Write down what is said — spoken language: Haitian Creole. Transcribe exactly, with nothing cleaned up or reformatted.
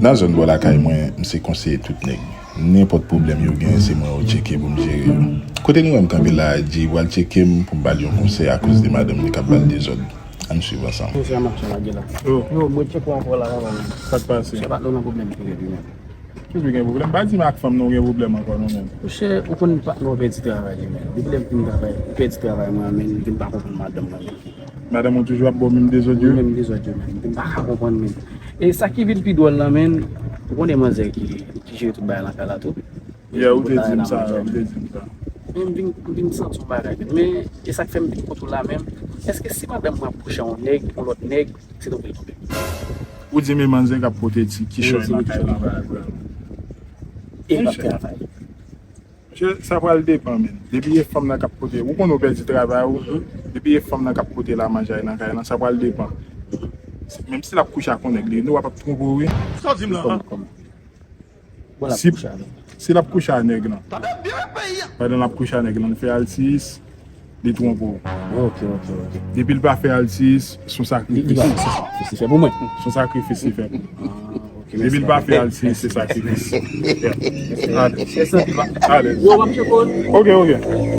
Nan zòn bò lakay mwen, m se konseye tout nèg. Nenpòt pwoblèm yo genyen, se mwen yo tcheke pou m jere yo. Kote nou wè m kanpe la a, Jay pral tcheke m pou m ba l yon konsèy akoz de madanm li k ap ba l dezòd. Ann swiv ansanm. Monchè, m ap chalage la. Oh. Yo, mwen tcheke w ankò la, papa. Sa k pase? Monchè, patnè w nan pwoblèm tou, wi, menm. Ki pi gen pwoblèm? Pa di m ak fanm nan w gen pwoblèm ankò non, menm. Monchè, ou konn patnè w pèdi travay li, menm. Depi lè m fin travay, m pèdi travay mwen, menm, m vin pa konprann madanm mwen, menm. Madanm ou toujou ap ba w menm dezòd yo? Wi, menm dezòd yo, menm. M pa ka konprann, menm. E sa ki vin pi dwòl la, menm, ou konnen manzè ki, ki jere tout bagay nan kay la tou. Yeah, ou te di m sa, ou te di m sa. Men m vin, m vin santi yon bagay, menm. Men, e sa k fè m vin kote w la, menm, èske si madanm mwen ap kouche ak yon nèg, yon lòt nèg, se tonbe l tonbe? Ou di men manzè k ap pote ti kichòy nan kay la. E l ap travay. Monchè, sa pral depann, menm. Depi e fanm nan k ap pote, ou konnen ou pèdi travay ou, depi e fanm nan k ap pote la manje nan kay lan, sa pral depann. Menm si l ap kouche ak yon nèg, li, nou w ap twonpe w, wi. Sa w di m la, an? Bon, l ap Si, kouche ak nèg. Si l ap kouche ak nèg lan, pandan l ap kouche ak nèg lan, li fè altiyis, li twonpe w. Ok, ok, ok. Depi l pa fè altiyis, se yon Li, li sakrifis. pa, se sakrifis li fè pou mwen. Se yon sakrifis li fè pou mwen. Ah, ok, Depi l pa fè altiyis, se sakrifis. Yeah. Alèz. Alèz. Yo, w ap tcheke w. Ok, ok.